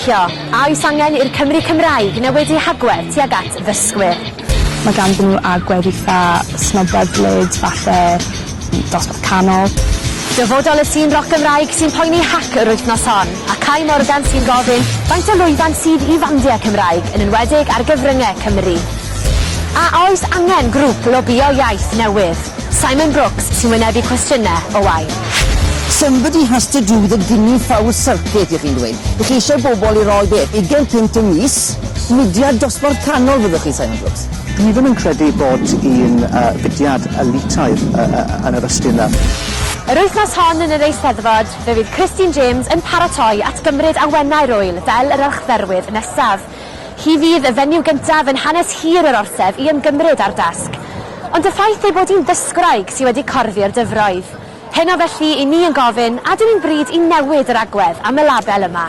beicio, a oes angen i'r Cymry Cymraeg newid eu hagwedd tuag at ddysgwyr? Mae ganddyn nhw agwedd eitha snobyddlyd, falle dosbarth canol. Dyfodol y sîn roc Gymraeg sy'n poeni Hac yr wythnos hon, a Cai Morgan sy'n gofyn faint o lwyfan sydd i fandiau Cymraeg, yn enwedig ar gyfryngau Cymru. A oes angen grŵp lobïo iaith newydd? Simon Brooks sy'n wynebu cwestiynau o wain. Somebody has to do the guinea fowl circuit, y'ch chi'n dweud. Y'ch chi eisiau bobl i roi beth, ugain punt y mis? Mudiad dosbarth canol fyddwch chi, Simon Brooks. Dwi ddim yn credu bod un fudiad elitaidd yn yr ystyr 'na. Yr wythnos hon yn yr Eisteddfod, fe fydd Christine James yn paratoi at gymryd awenau'r ŵyl fel yr Archdderwydd nesaf. Hi fydd y fenyw gyntaf yn hanes hir yr orsedd i ymgymryd â'r dasg. Ond y ffaith ei bod hi'n ddysgwraig sydd wedi corddi'r dyfroedd. Heno felly, 'y ni yn gofyn, a ydyn ni'n bryd i newid yr agwedd am y label yma?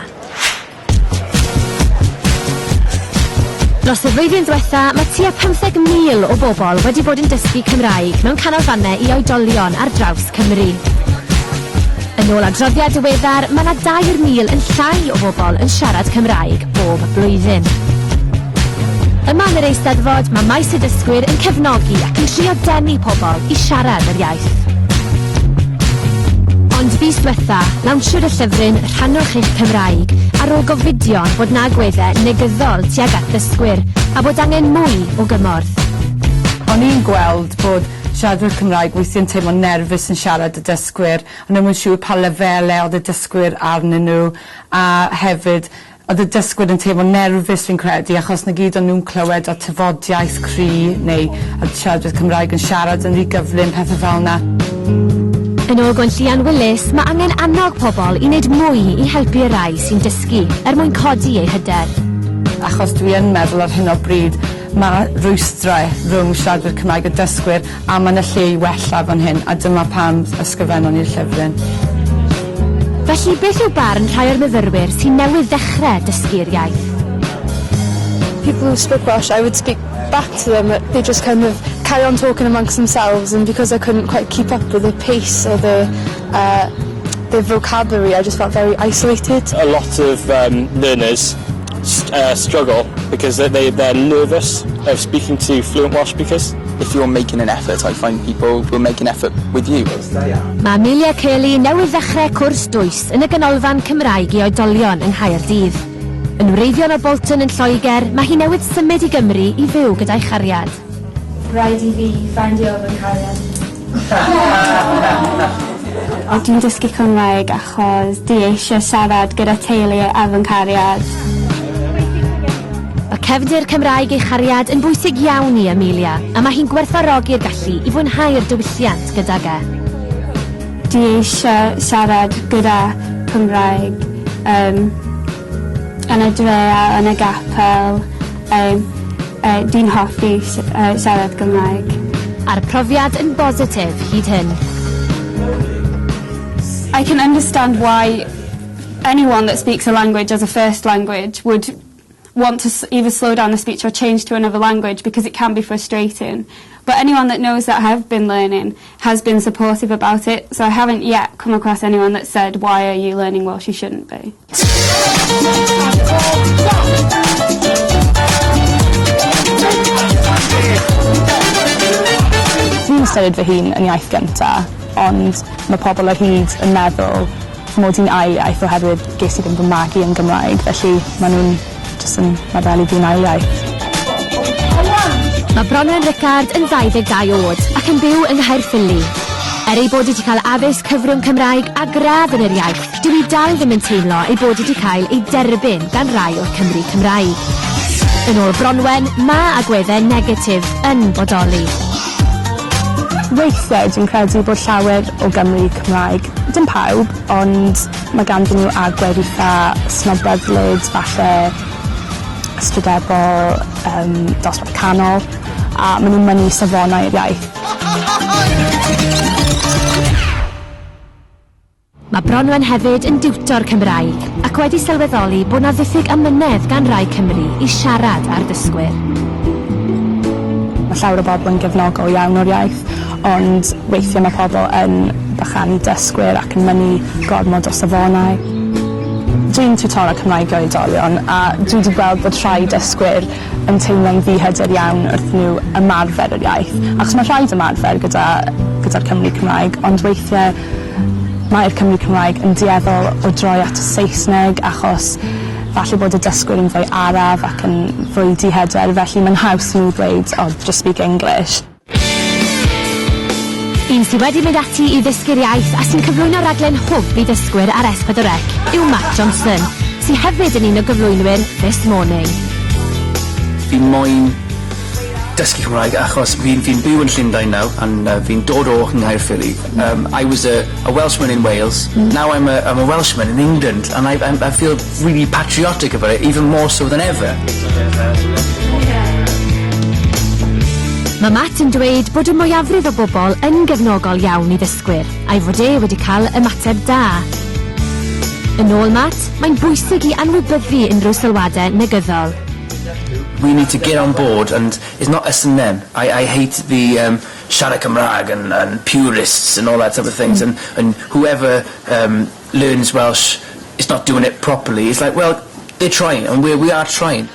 Dros y flwyddyn ddwetha, mae tua 15,000 o bobl wedi bod yn dysgu Cymraeg mewn canolfannau i oedolion ar draws Cymru. Yn ôl adroddiad diweddar, mae 'na 3,000 yn llai o bobl yn siarad Cymraeg bob blwyddyn. Yma yn yr Eisteddfod, mae Maes y Dysgwyr yn cefnogi ac yn trio denu pobl i siarad yr iaith. Ond fis dwetha, lawnsiwyd y llyfryn Rhannwch eich Cymraeg ar ôl gofidion bod 'na agweddau negyddol tuag at ddysgwyr a bod angen mwy o gymorth. O'n i'n gweld bod siaradwyr Cymraeg weithie'n teimlo'n nerfus yn siarad 'da dysgwyr, o'n i'm yn siŵr pa lefele odd y dysgwyr arnyn nhw a hefyd Oedd y dysgwyr yn teimlo'n nerfus fi'n credu achos 'na gyd o'n nhw'n clywed oedd tafodiaith cry neu oedd siaradwyr Cymraeg yn siarad yn rhy gyflym, pethe fel 'na. Yn ôl Gwenllian Willis, mae angen annog pobl i wneud mwy i helpu y rhai sy'n dysgu, er mwyn codi eu hyder. Achos dwi yn meddwl ar hyn o bryd ma' rwystrau rhwng siaradwyr Cymraeg a dysgwyr a ma' 'na lle i wella fan hyn a dyma pam ysgrifennon ni'r llyfryn. Felly beth yw barn rhai o'r myfyrwyr sy'n newydd ddechrau dysgu'r iaith? People who spoke Welsh I would speak back to them they just kind of carry on talking amongst themselves and because I couldn't quite keep up with the pace or the uh their vocabulary I just felt very isolated. A lot of um learners uh struggle because they they they're nervous of speaking to fluent Welsh speakers. If you're making an effort I find people will make an effort with you. Mae Amelia Curley newydd ddechrau cwrs dwys yn y Ganolfan Cymraeg i Oedolion yng Nghaerdydd. Yn wreiddiol o Bolton yn Lloegr, mae hi newydd symud i Gymru i fyw gyda'i chariad. Rhaid i fi ffeindio fy nghariad. Dwi'n dysgu Cymraeg achos dwi eisiau siarad gyda teulu a fy nghariad. Mae cefndir Cymraeg ei chariad yn bwysig iawn i Amelia, a mae hi'n gwerthfawrogi'r gallu i fwynhau'r diwylliant gydag e. Dwi eisiau siarad gyda Cymraeg yym yn y dre a yn y gapel yym yy dwi'n hoffi s- yy siarad Gymraeg. A'r profiad yn bositif hyd hyn. I can understand why anyone that speaks a language as a first language would want to either slow down the speech or change to another language because it can be frustrating. But anyone that knows that have been learning has been supportive about it, so I haven't yet come across anyone that said, why are you learning Welsh, you shouldn't be. Fi'n ystyried fy hun yn iaith gynta, ond ma' pobol o hyd yn meddwl fy mod i'n ail iaith oherwydd ges i ddim fy magu yn Gymraeg, felly ma' nhw'n jyst yn labelu fi'n ail iaith. Mae Bronwen Rickard yn 22 oed ac yn byw yng Nghaerffili. Er ei bod wedi cael addysg cyfrwng Cymraeg a gradd yn yr iaith, dyw hi dal ddim yn teimlo ei bod wedi cael ei derbyn gan rai o'r Cymry Cymraeg. Yn ôl Bronwen, mae agweddau negatif yn bodoli. Weithiau dwi'n credu bod llawer o Gymry Cymraeg, dim pawb, ond mae ganddyn nhw agwedd eitha snobyddlyd, falle ystrydebol, yym dosbarth canol, a ma' nhw'n mynnu safonau'r iaith. Mae Bronwen hefyd yn diwtor Cymraeg ac wedi sylweddoli bod 'na ddiffyg amynedd gan rai Cymry i siarad â'r dysgwyr. Mae llawer o bobl yn gefnogol iawn o'r iaith, ond weithiau mae pobl yn bychanu dysgwyr ac yn mynnu gormod o safonau. Dwi'n tiwtora Cymraeg i oedolion a dwi 'di gweld bod rhai dysgwyr yn teimlo'n ddihyder iawn wrth nhw ymarfer yr iaith achos ma' rhaid ymarfer gyda gyda'r Cymry Cymraeg ond weithie mae'r Cymry Cymraeg yn dueddol o droi at y Saesneg achos falle bod y dysgwyr yn fwy araf ac yn fwy dihyder felly ma'n haws i nhw ddweud oh just speak English. Un sydd wedi mynd ati i ddysgu'r iaith a sy'n cyflwyno raglen Hwb i ddysgwyr ar S4C yw Matt Johnson, sydd hefyd yn un o gyflwynwyr This Morning. Fi moyn dysgu Cymraeg achos fi'n fi byw yn Llundain nawr and fi'n dod o Nghaerffili. I was a Welshman in Wales. Now I'm a Welshman in England and I feel really patriotic about it, even more so than ever. Mae Matt yn dweud bod y mwyafrif o bobl yn gefnogol iawn i ddysgwyr, a'i fod e wedi cael ymateb da. Yn ôl Matt, mae'n bwysig i anwybyddu unrhyw sylwadau negyddol. We need to get on board and it's not us and them. I hate the siarad Cymraeg and purists and all that type of things and whoever learns Welsh is not doing it properly. It's like, well, they're trying and we are trying.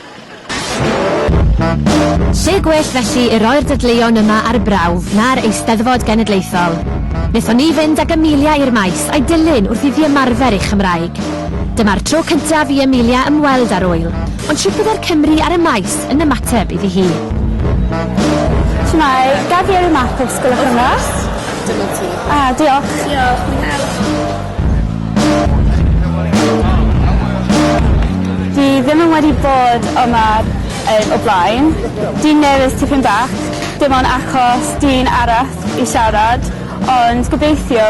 Lle gwell felly i roi'r dadleuon yma ar brawf na'r Eisteddfod Genedlaethol. Wnaethon ni fynd ag Amelia i'r maes a'i dilyn wrth iddi ymarfer ei Chymraeg. Dyma'r tro cyntaf i Amelia ymweld â'r ŵyl, ond sut bydde'r Cymry ar y maes yn ymateb iddi hi? Shwmae, gaf i ar y map os gwelwch yn dda? Dyma ti. Ah, diolch. Diolch, mwynhewch. Dwi ddim yn wedi bod yma o blaen. Dwi'n nervous tipyn bach, dim ond achos dwi'n araf i siarad, ond gobeithio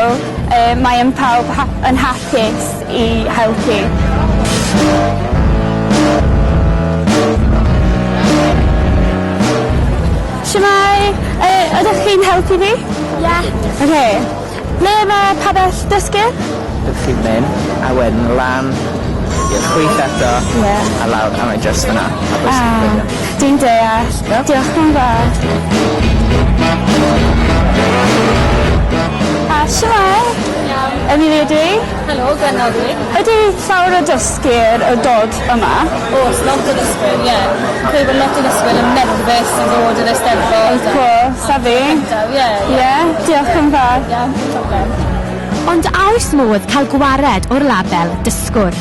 mae yn pawb yn hapus i helpu. Shwmae? Ydych chi'n helpu fi? Ie. Okay. Ble mae pabell dysgu? Ydych chi'n mynd, a wedyn lan i'r chwith eto, a lawr, a mae just fyna. A bwysig Ah, fideo. dwi'n deall. Diolch yn fawr. A shwmae? Iawn. Emilia dwi. Helo, Gwenno dwi. Ydy llawer o dysgwyr y dod yma? Oes, lot o ddysgwyr, ie. Credu bod lot o ddysgwyr yn nerfus i ddod i'r Eisteddfod. Of course, a fi. Ie. Ie, diolch yn fawr. Iawn, no problem. Ond a oes modd cael gwared o'r label dysgwr?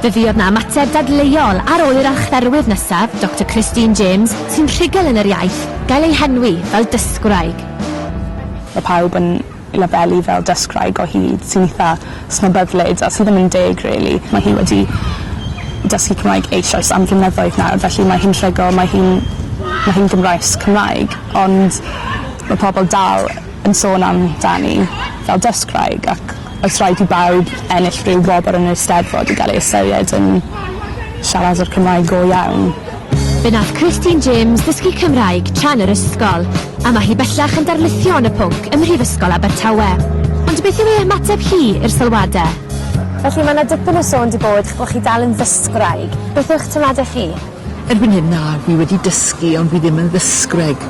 Fe fuodd 'na ymateb dadleuol ar ôl i'r archdderwydd nesaf, Dr Christine James, sy'n rhugl yn yr iaith, gael ei henwi fel dysgwraig. Mae pawb yn labelu fel dysgwraig o hyd sy'n eitha snobyddlyd a sydd ddim yn deg really. Mae hi wedi dysgu Cymraeg eisoes am flynyddoedd nawr felly mae hi'n rhugl, mae hi'n Gymraes Cymraeg ond mae pobl dal yn sôn amdani fel dysgwraig ac oes rhaid i bawb ennill rhyw wobr yn yr Eisteddfod i gael ei ystyried yn siaradwr Cymraeg go iawn. Fe nath Christine James ddysgu Cymraeg tra'n yr ysgol, a mae hi bellach yn darlithio yn y pwnc ym Mhrifysgol Abertawe. Ond beth yw ei ymateb hi i'r sylwadau? Felly mae yna dipyn o sôn 'di bod bod chi dal yn ddysgwraig. Beth yw'ch teimladau chi? Erbyn hyn na, fi wedi dysgu ond fi ddim yn ddysgwraig.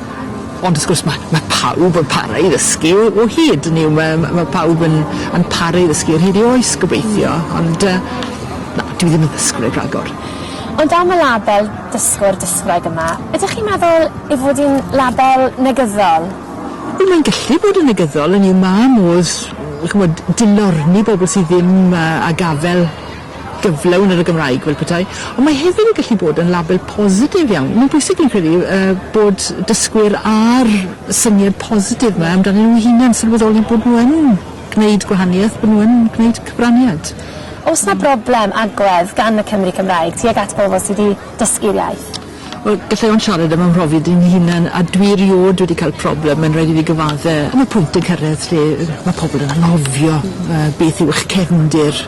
Ond wrth gwrs mae pawb yn para i ddysgu o hyd, hynny yw mae pawb yn para i ddysgu ar hyd ei oes gobeithio, ond na, dwi ddim yn ddysgwraig ragor. Ond am y label dysgwr dysgwraig yma, ydych chi'n meddwl ei fod hi'n label negyddol? Wel, mae'n gallu bod yn negyddol, hynny yw ma' modd, ch'mod, dilorni bobl sydd ddim â gafel gyflewn ar y Gymraeg fel petai, ond mae hefyd yn gallu bod yn label positif iawn. Mae'n bwysig fi'n credu bod dysgwyr a'r syniad positif 'ma amdanyn nhw hunain, sylweddoli bod nhw yn gwneud gwahaniaeth, bod nhw yn gwneud cyfraniad. Oes 'na broblem agwedd gan y Cymry Cymraeg tuag at bobl sydd wedi dysgu'r iaith? Wel, gallai ond siarad am 'y mhrofiad i'n hunan, a dwi eriod wedi cael problem, mae'n raid i fi gyfadde. A ma' pwynt yn cyrraedd lle ma' pobl yn anghofio beth yw eich cefndir,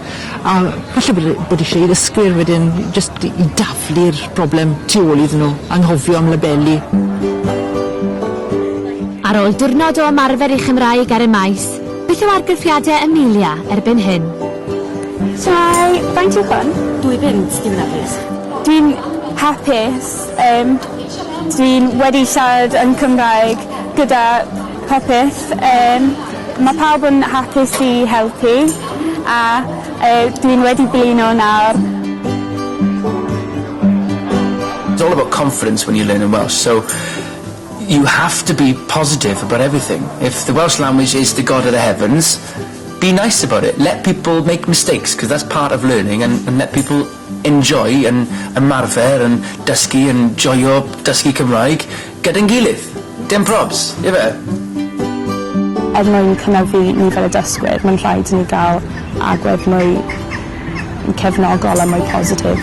a falle bod isie i ddysgwyr wedyn jyst i daflu'r broblem tu ôl iddyn nhw, anghofio am labeli. Ar ôl diwrnod o ymarfer ei Chymraeg ar y maes, beth yw argraffiadau Amelia erbyn hyn? Shwmae, faint yw hwn? 2 bunt, dim yna, plîs. Dwi'n hapus. Dwi'n wedi siarad yn Cymraeg gyda popeth. Mae pawb yn hapus i helpu a yy dwi'n wedi blino nawr. It's all about confidence when you learn in Welsh, so you have to be positive about everything. If the Welsh language is the god of the heavens, be nice about it. Let people make mistakes, because that's part of learning, and, and let people enjoy and ymarfer and dysgu and joio dysgu Cymraeg gyda'n gilydd. Dim probs, ife? Er mwyn cynyddu nifer y dysgwyr, mae'n rhaid i ni gael agwedd mwy cefnogol a mwy positif.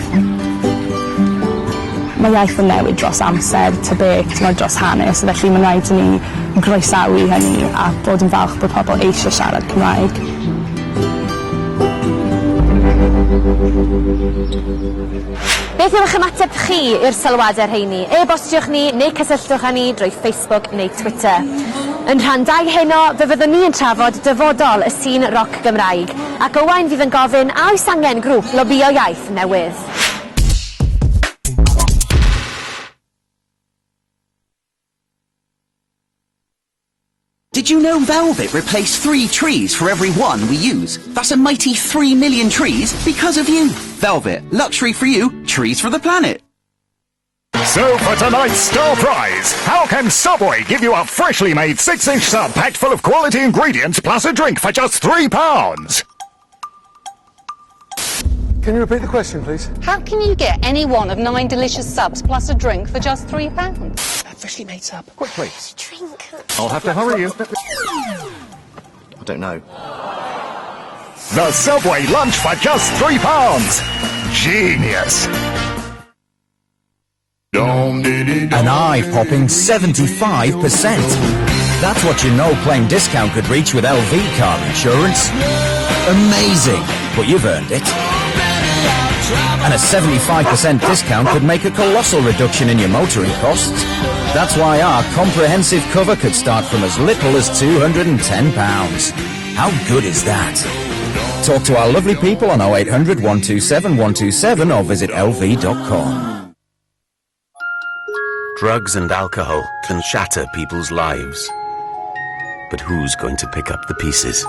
Mae iaith yn newid dros amser ta beth, t'mod dros hanes, felly mae'n rhaid i ni groesawu hynny a bod yn falch bod pobl eisiau siarad Cymraeg. Beth yw eich ymateb chi i'r sylwadau rheini? E-bostiwch ni neu cysylltwch â ni drwy Facebook neu Twitter. Yn rhan dau heno, fe fyddwn ni yn trafod dyfodol y sîn roc Gymraeg, ac Owain fydd yn gofyn a oes angen grŵp lobïo iaith newydd. Did you know Velvet replaced three trees for every one we use? That's a mighty 3 million trees because of you. Velvet, luxury for you, trees for the planet. So for tonight's star prize, how can Subway give you a freshly made 6-inch sub packed full of quality ingredients plus a drink for just £3? Can you repeat the question, please? How can you get any one of nine delicious subs plus a drink for just £3? A freshly made sub. Quickly. Drink. I'll have to hurry you. I don't know. The Subway lunch for just £3. Genius. An eye-popping 75%. That's what your no-claim discount could reach with LV car insurance. Amazing, but you've earned it. And a 75% discount could make a colossal reduction in your motoring costs. That's why our comprehensive cover could start from as little as £210. How good is that? Talk to our lovely people on 0800 127 127 or visit lv.com. Drugs and alcohol can shatter people's lives. But who's going to pick up the pieces?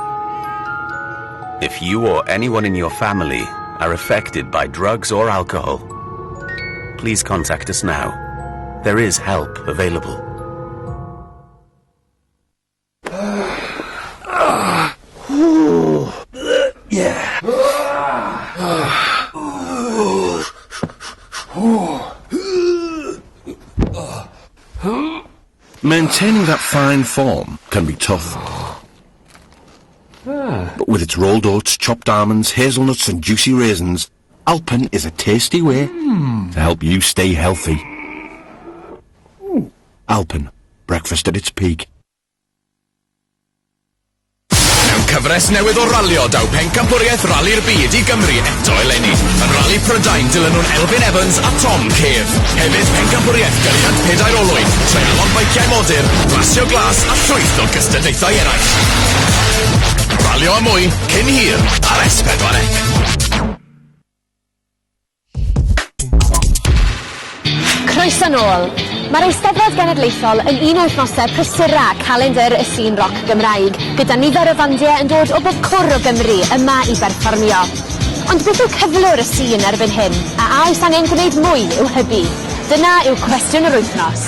If you or anyone in your family are affected by drugs or alcohol, please contact us now. There is help available. Yeah. Maintaining that fine form can be tough. But with its rolled oats, chopped almonds, hazelnuts and juicy raisins, Alpen is a tasty way to help you stay healthy. Alpen, breakfast at its peak. Mewn cyfres newydd o ralio daw pencampwriaeth Rali'r Byd i Gymru eto eleni. Yn Rali Prydain dilynwn Elfyn Evans a Tom Cave. Hefyd pencampwriaeth gyriant pedair olwyn, treialon beiciau modur, rasio glas a llwyth o gystadlaethau eraill. Ralio a mwy, cyn hir, ar S4C. Croeso nôl. Mae'r Eisteddfod Genedlaethol yn un o wythnosau prysura calendr y sîn roc Gymraeg, gyda nifer o fandiau yn dod o bob cwr o Gymru yma i berfformio. Ond beth yw cyflwr y sîn erbyn hyn, a a oes angen gwneud mwy i'w hybu? Dyna yw cwestiwn yr wythnos.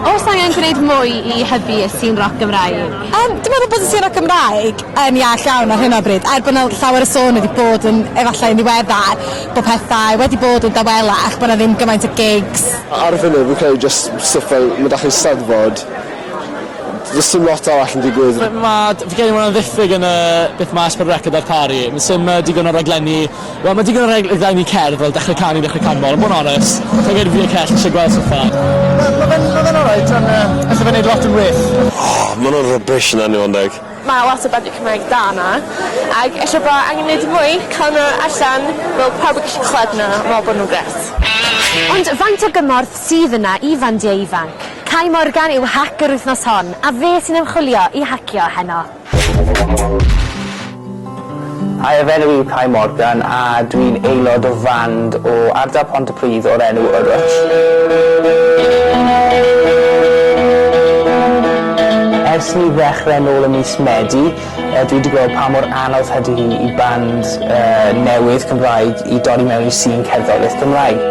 Oes angen gwneud mwy i hybu y sîn roc Gymraeg? Yym dwi'n meddwl bod y sîn roc Gymraeg yn iach iawn ar hyn o bryd, er bod 'na llawer o sôn wedi bod yn efallai yn ddiweddar bod pethau wedi bod yn dawelach, bod 'na ddim gymaint o gigs. Ar y funud fi'n credu jyst stwff fel ma' 'da chi 'Steddfod, does dim lot arall yn digwydd. Ma' fi'n credu ma' 'na ddiffyg yn y beth ma' S4C yn darparu. Ma' sim yy digon o raglenni Wel ma' digon o reg- raglenni cerdd fel Dechre Canu Dechre Canmol ond bod yn onest sai'n credu fi a Cell isie gweld stwff fel'a. Wel ma' fe'n ma' fe'n alright on' yy alle fe neud lot yn well. O ma' nw'n rubbish yna i fod yn deg. Ma' lot o bandiau Cymraeg da 'na ag ella bo' angen neud mwy ca'l n'w allan fel pawb yn gallu clywed n'w a me'wl bo' nw'n grêt. Ond faint o gymorth sydd yna i fandiau ifanc? Cai Morgan yw hac yr wythnos hon, a fe sy'n ymchwilio i hacio heno. Haia, fy enw i yw Cai Morgan a dwi'n aelod o fand o ardal Pontypridd o'r enw Y Rwtsh. Ers ni ddechrau nôl ym mis Medi, dwi 'di gweld pa mor anodd ydy hi i band newydd Cymraeg i dorri mewn i sîn cerddoriaeth Gymraeg.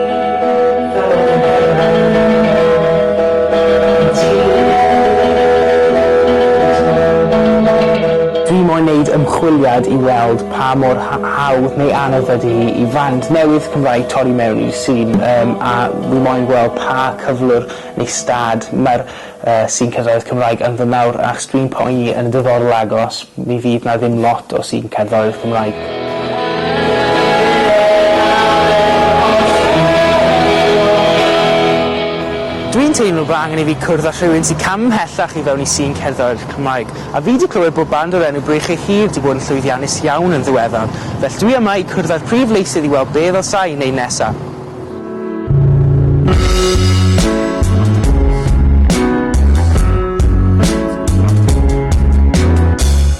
Dwi moyn neud ymchwiliad i weld pa mor hawdd neu anodd ydy hi i fand newydd Cymraeg torri mewn i'r sîn yym a wi moyn gweld pa cyflwr neu stad ma'r yy sîn cerddoriaeth Cymraeg ynddo nawr achos dwi'n poeni yn y dyfodol agos mi fydd 'na ddim lot o sîn cerddoriaeth Cymraeg. Dwi'n teimlo bo' angen i fi cwrdd â rhywun sy cam ymhellach i fewn i sîn cerddoriaeth Cymraeg, a fi 'di clywed bod band o'r enw Breichiau Hir 'di bod yn llwyddiannus iawn yn ddiweddar, felly dwi yma i cwrdd â'r prif leisydd i weld be' ddylsai neud nesa.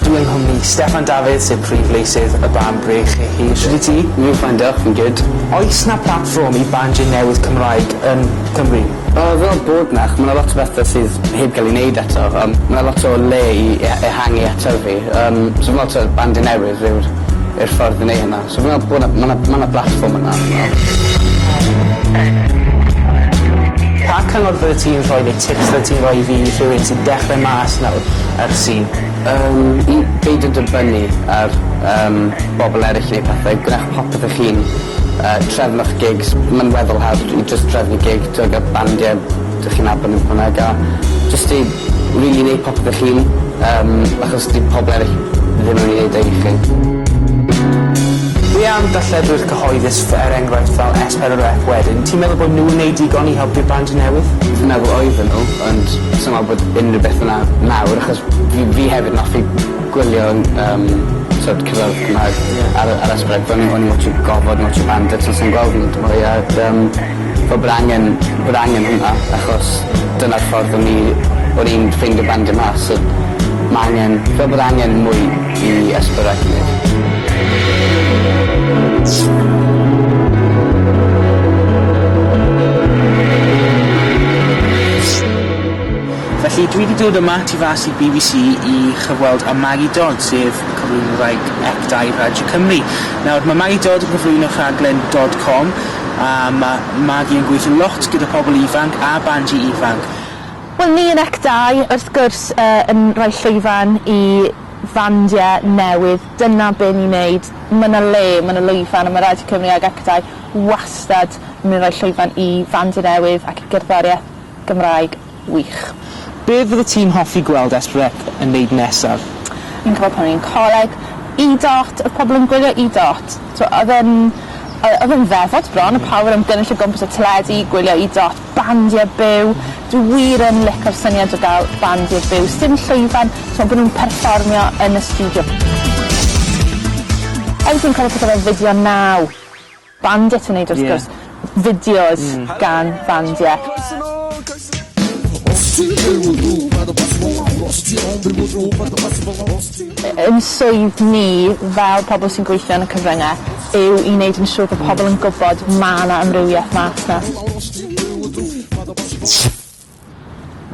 Dwi yng nghwmni Steffan Dafydd sef prif leisydd y band Breichiau Hir. Shwd wyt ti? Fi'n fine diolch, fi'n good. Oes 'na platfform i bandiau newydd Cymraeg yn Cymru? O fel bod 'na, ch- ma' 'na lot o bethe sydd heb ga'l 'u neud eto yym ma' 'na lot o le i e- ehangu a tyfu yym so lot o bandia newydd yw'r yw'r ffordd i neu' hynna. So fi'n me'wl bo' 'na ma' 'na ma' 'na blatfform yna fi'n me'wl. Pa cyngor fyddet ti'n rhoi neu tips fyddet ti'n rhoi i fi i rhywun sy'n dechre mas nawr ar y sîn? Yym i beidio dibynnu ar yym bobol eryll i neud pethe gwnewch popeth 'ych hun yy trefnwch gigs ma'n weddol hawdd i jyst trefnu gig t'o' ga'l bandie 'dych chi'n nabod ne' beth bynnag a jyst i rili neud popeth 'ych hun yym achos 'di pobol eryll ddim yn myn' i neud e i chi. Be am darlledwyr cyhoeddus er enghraifft fel S4C wedyn, ti'n meddwl bod nhw'n neud digon i helpu'r bandiau newydd? Fi'n meddwl oedden nhw, ond sai'n meddwl bod unrhyw beth yna nawr achos fi fi hefyd yn offi gwylio yym t'od cerddoriaeth Cymraeg ar ar S4C fel o'n i'n o'n i'n watsio gofod yn watsio Bandits ond sai'n gweld nhw dim mwy a yym fel bod angen bod angen hwnna achos dyna'r ffordd o'n i o'n i'n ffeindio bandiau mas so ma' angen fel bod angen mwy i S4C neud. Felly dwi 'di dod yma tu fas i BBC i chyfweld â Maggie Dodd sef cyflwynwraig Ec Dau Radio Cymru. Nawr ma' Maggie Dodd yn cyflwyno rhaglen Dod Com a ma' Maggie yn gweithio lot gyda pobl ifanc a bandiau ifanc. Wel ni yn Ec Dau wrth gwrs yy yn rhoi llwyfan i fandiau newydd, dyna be ni'n neud, ma' 'na le, ma' 'na lwyfan a ma' Radio Cymru ag Ec Dau wastad yn myn' i roi llwyfan i fandiau newydd ac i gerddoriaeth Gymraeg wych. Be fyddet ti'n hoffi gweld S4C yn neud nesaf? Fi'n cofio pan o'n i'n coleg, E-dot, o'dd pobol yn gwylio E-dot. T'o' odd e'n o- odd e'n ddefod bron, y pawb yn ymgynnull o gwmpas y teledu, gwylio E-dot, bandie byw. Dwi wir yn lico'r syniad o ga'l bandie byw. Sdim llwyfan, t'mo' bo' nw'n perfformio yn y stiwdio. Hefyd fi'n cofio pethe fel Fideo Naw. Bandie ti'n neud wrth gwrs. Fideos gan bandie. Ein swydd ni fel pobol sy'n gweithio yn y cyfrynge yw i neud yn siŵr bo' pobol yn gwbod ma' 'na amrywieth mas 'na.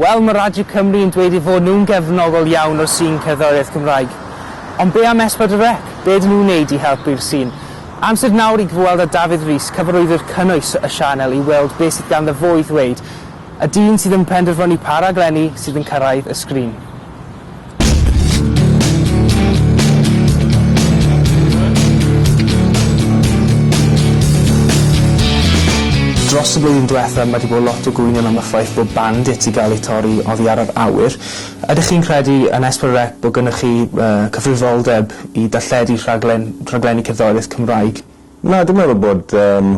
Wel, ma' Radio Cymru yn dweud eu fod nhw'n gefnogol iawn o'r sîn cerddoriaeth Cymraeg. Ond be am S4C? Be ydyn nhw'n wneud i helpu'r sîn? Amser nawr i gyfweld â Dafydd Rees, cyfarwyddwr cynnwys y sianel, i weld be sydd ganddo fo i ddweud, y dyn sydd yn penderfynu pa raglenni sydd yn cyrraedd y sgrin. Dros y blwyddyn dwetha ma' 'di bod lot o gwynion am y ffaith bod bandit 'di ga'l eu torri oddi ar yr awyr. Ydych chi'n credu yn S4C bod gynnoch chi yy cyfrifoldeb i darlledu rhaglen rhaglenni cerddoriaeth Cymraeg? Na, dwi'n meddwl bod yym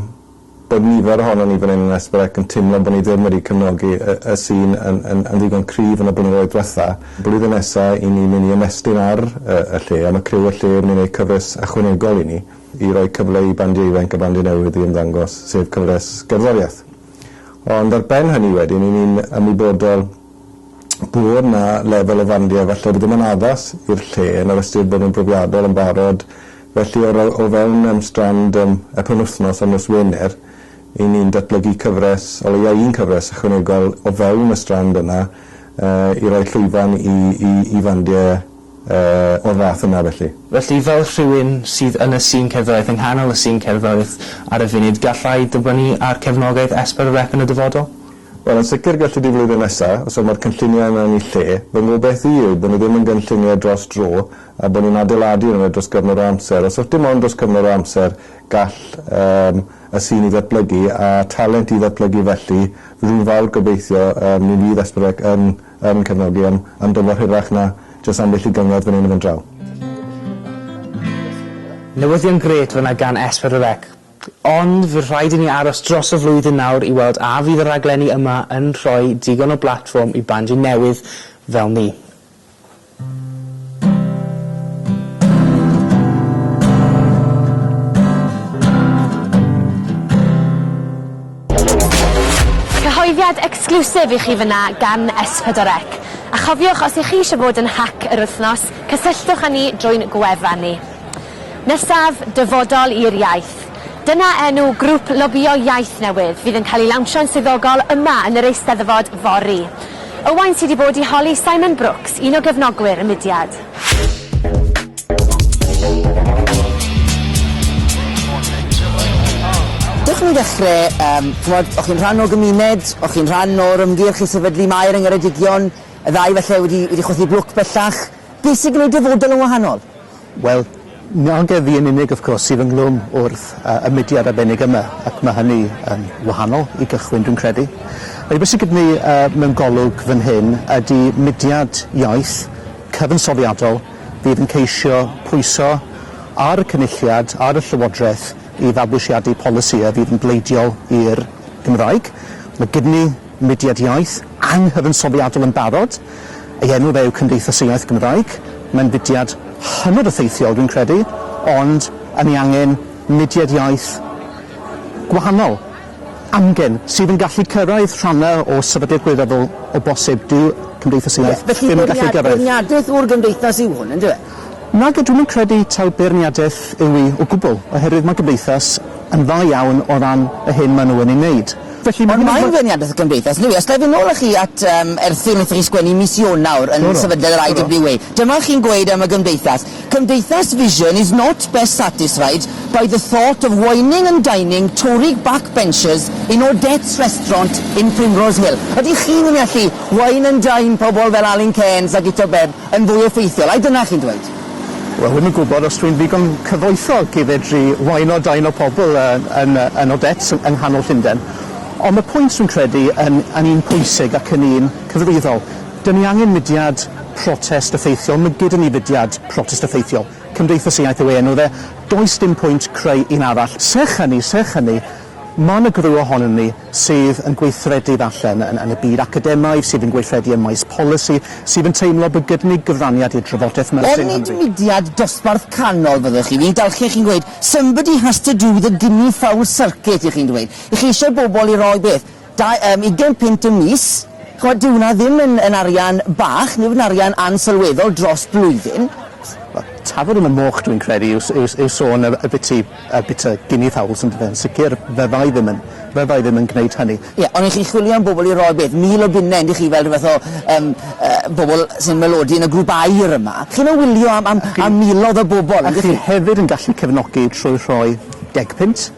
bod nifer ohonon ni fan 'yn yn S4C yn teimlo bod ni ddim wedi cefnogi y y sîn yn yn yn ddigon cryf yn y blynyddoedd dwetha. Blwyddyn nesa 'yn ni myn' i ymestyn ar y y lle a ma' criw y lle yn myn' i neud cyfres ychwanegol i ni i roi cyfle i bandie ifainc a bandie newydd i ymddangos, sef cyfres gerddoriaeth. Ond ar ben hynny wedyn 'yn ni'n ymwybodol bod 'na lefel o fandiau falle ddim yn addas i'r lle yn yr ystyr bod nhw'n brofiadol yn barod, Felly o o fewn yym strand yym y penwythnos ar nos Wener, 'y ni'n datblygu cyfres, o leia un cyfres ychwanegol o fewn y strand yna yy i roi llwyfan i i i fandie yy o'r fath yna felly. Felly, fel rhywun sydd yn y sîn cerddoriaeth, yng nghanol y sîn cerddoriaeth ar y funud, galla i dibynnu ar cefnogaeth S4C yn y dyfodol? Wel, yn sicr gallu di flwyddyn nesa, so mae'r cynlluniau yna yn eu lle. Fy ngobaith i yw bod nhw ddim yn gynlluniau dros dro a bod ni'n adeiladu arno fe dros gyfnod o amser. Os dim ond dros cyfnod o amser gall yym y sîn i ddatblygu a talent i ddatblygu felly, rwy'n fawr gobeithio yym mi fydd S4C yn yn cefnogi am am dymor hirach na jyst ambell i gyngerdd fan hyn a fan draw. Newyddion grêt fan'na gan S4C. Ond fydd rhaid i ni aros dros y flwyddyn nawr i weld a fydd y rhaglenni yma yn rhoi digon o blatfform i bandiau newydd fel ni. Cyhoeddiad exclusive i chi fyna gan S4C. A chofiwch, os 'ych chi eisiau bod yn hac yr wythnos, cysylltwch â ni drwy'n gwefan ni. Nesaf, Dyfodol i'r Iaith. Dyna enw grŵp lobïo iaith newydd fydd yn cael ei lawnsio'n swyddogol yma yn yr Eisteddfod fory. Owain sy 'di bod i holi Simon Brooks, un o gefnogwyr y mudiad. Dewch i ni ddechre, yym, ch'mod, o'ch chi'n rhan o gymuned, o'ch chi'n rhan o'r ymgyrch i sefydlu Maer yng Ngheredigion, y ddau falle wedi wedi chwythu blwc bellach. Beth sy'n gwneud dyfodol yn wahanol? Wel, nage fi yn unig wrth gwrs sydd ynghlwm wrth y mudiad arbennig yma, ac mae hynny yn wahanol i gychwyn dwi'n credu. Felly beth sydd gyda ni mewn golwg fan hyn ydy mudiad iaith cyfansoddiadol fydd yn ceisio pwyso ar y Cynulliad, ar y Llywodraeth i fabwysiadu polisïau fydd yn bleidiol i'r Gymraeg. Mae gyda ni mudiad iaith anghyfansoddiadol yn barod. Ei enw fe yw Cymdeithas y Iaith Gymraeg. Mae'n fudiad hynod effeithiol, dwi'n credu, ond yn ei angen mudiad iaith gwahanol, amgen, sydd yn gallu cyrraedd rhannau o sefydliad gwleidyddol o bosib. Dyw Cymdeithas y Iaith ddim yn gallu gyrraedd. Felly beirniadaeth o'r gymdeithas yw hwn, yndyw e? Nage, dwi'm yn credu taw beirniadaeth yw hi o gwbl, oherwydd mae Gymdeithas yn dda iawn o ran y hyn maen nhw yn ei wneud. Felly mae Ond mae'n feirniadaeth y Gymdeithas, yndyw e? Os ga i fynd nôl â chi at yym erthygl wnaethoch chi sgwennu mis Ionawr yn sefydliad yr IWA. Dyma chi'n gweud am y Gymdeithas, Cymdeithas vision is not best satisfied by the thought of wining and dining Tory backbenchers in Odette's restaurant in Primrose Hill. Ydych chi'n mynd i allu wine and dine pobl fel Alun Cairns a Guto Bebb yn fwy effeithiol? Ai dyna chi'n dweud? Wel, dwi'm yn gwybod os dwi'n ddigon cyfoethog i fedru wino dine o pobl yn yn yn Odette's yng nghanol Llundain. Ond mae pwynt dwi'n credu yn yn un pwysig ac yn un cyfrifol. Dyn ni angen mudiad protest effeithiol, mae gyda ni fudiad protest effeithiol. Cymdeithas Iaith yw ei enw fe. Does dim pwynt creu un arall. Serch hynny, serch hynny, Mae 'na griw ohonom ni sydd yn gweithredu falle yn yn yn y byd academaidd, sydd yn gweithredu ym maes polisi, sydd yn teimlo bod gyda ni gyfraniad i'r drafodaeth 'ma Ond nid mudiad dosbarth canol fyddwch chi. Fi'n dalchu chi'n gweud somebody has to do the guinea fowl circuit 'ych chi'n dweud. 'Ych chi eisiau bobl i roi beth? Dau yym ugain punt y mis? Ch'mod dyw hwnna ddim yn yn arian bach, nid yw'n arian ansylweddol dros blwyddyn. Wel, tafod yn y moch dwi'n credu yw s- yw s- yw sôn y y biti y bita guinea fowls yndyfe, yn sicr fydda i ddim yn, fydda i ddim yn gwneud hynny. Ie, ond 'ych chi'n chwilio am bobl i roi beth, 1,000 o bunne yndych chi fel rhyw fath o yym yy bobl sy'n melodi yn y grŵp aur yma. Chi'n wylio am am am miloedd o bobl yndych chi? A chi hefyd yn gallu cefnogi trwy rhoi deg punt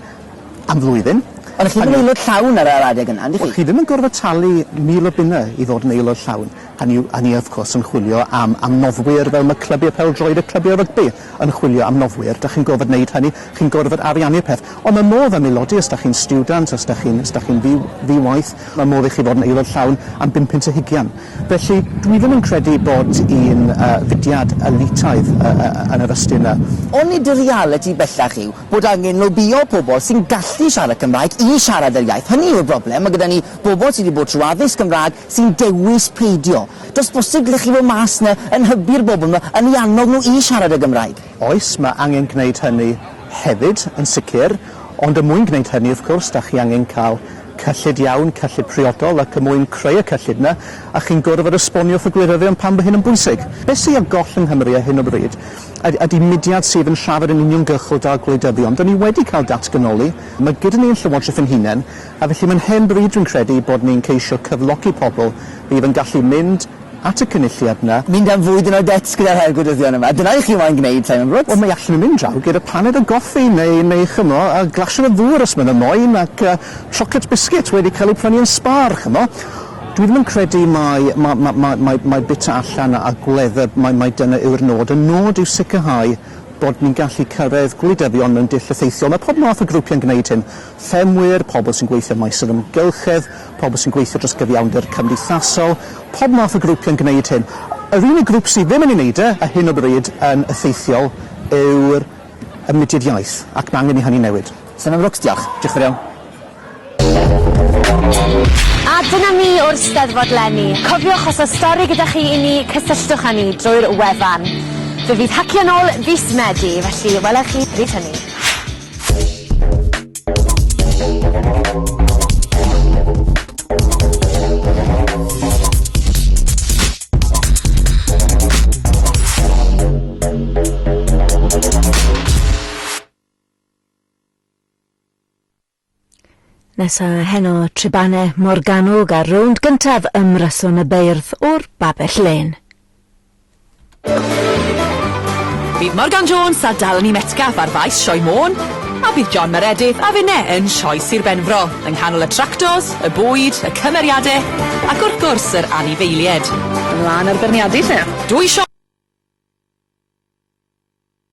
am flwyddyn. Ond 'ych chi ddim yn aelod llawn ar yr adeg yna, yndych chi? Wel, chi ddim yn gorfod talu 1,000 o bunne i ddod yn aelod llawn. Hynny yw, a ni wrth gwrs yn chwilio am am noddwyr fel mae clybiau pêl-droed a clybiau rygbi yn chwilio am noddwyr. Dach chi'n gorfod neud hynny, chi'n gorfod ariannu'r peth. Ond mae modd ymaelodi os dach chi'n stiwdant, os dach chi'n os dach chi'n ddi- ddi-waith, mae modd i chi fod yn aelod llawn am bum punt a hugian. Felly, dwi ddim yn credu bod un yy fudiad elitaidd yy yy yn yr ystyr 'na. Onid y realiti bellach yw bod angen lobïo pobl sy'n gallu siarad Cymraeg i siarad yr iaith? Hynny yw'r broblem, mae gyda ni bobl sydd wedi bod trwy addysg Gymraeg sy'n dewis peidio. Does bosib dylech chi fod mas 'na yn hybu'r bobl 'ma, yn eu annog nhw i siarad y Gymraeg? Oes, mae angen gwneud hynny hefyd, yn sicr, ond er mwyn gwneud hynny, wrth gwrs, dach chi angen cael cyllid iawn, cyllid priodol, ac er mwyn creu y cyllid 'na, a chi'n gorfod esbonio wrth y gwleidyddion pam bod hyn yn bwysig. Beth sydd ar goll yng Nghymru ar hyn o bryd ydy mudiad sydd yn siarad yn uniongyrchol 'da gwleidyddion. Dyn ni wedi cael datganoli, mae gyda ni ein llywodraeth ein hunain, a felly mae'n hen bryd dwi'n credu bod ni'n ceisio cyflogi pobl fydd yn gallu mynd at y Cynulliad 'na. Mynd am fwyd yn Odette's gyda rhai o'r gwleidyddion yma. Dyna i chi moyn gwneud, Simon Brooks. Wel, mae allan nhw mynd draw gyda paned o goffi neu, neu ch'mo', a glasied o ddŵr os maen nhw moyn, ac yy chocolate biscuit wedi cael eu prynu yn Spar, ch'mo'. Dwi ddim yn credu mai, ma- ma- ma- mai, mai bita allan a gwledda, mai, mai dyna yw'r nod. Y nod yw sicrhau bod ni'n gallu cyrraedd gwleidyddion mewn dull effeithiol. Mae pob math o grwpiau'n gwneud hyn. Ffermwyr, pobl sy'n gweithio ym maes yr amgylchedd, pobl sy'n gweithio dros gyfiawnder cymdeithasol, pob math o grwpiau'n gwneud hyn. Yr unig grŵp sydd ddim yn ei wneud e ar hyn o bryd yn effeithiol yw'r y mudiad iaith, ac mae angen i hynny newid. Simon Brooks, diolch. Diolch yn fawr iawn. A dyna ni o'r Steddfod 'leni. Cofiwch os oes stori gyda chi i ni, cysylltwch â ni drwy'r wefan. Fe fydd Hacio nôl fis Medi, felly wela i chi bryd hynny. Nesa heno Tribane Morgannwg ar rownd gyntaf ymryson y beirdd o'r Babell Lên. Bydd Morgan Jones a Dalni Metcalf ar faes Sioe Môn, a bydd John Meredydd a finne yn Sioe Sir Benfro, yng nghanol y tractors, y bwyd, y cymeriade, ac wrth gwrs yr anifeilied. Ymlaen â'r beirniadu te. Dwy sioe.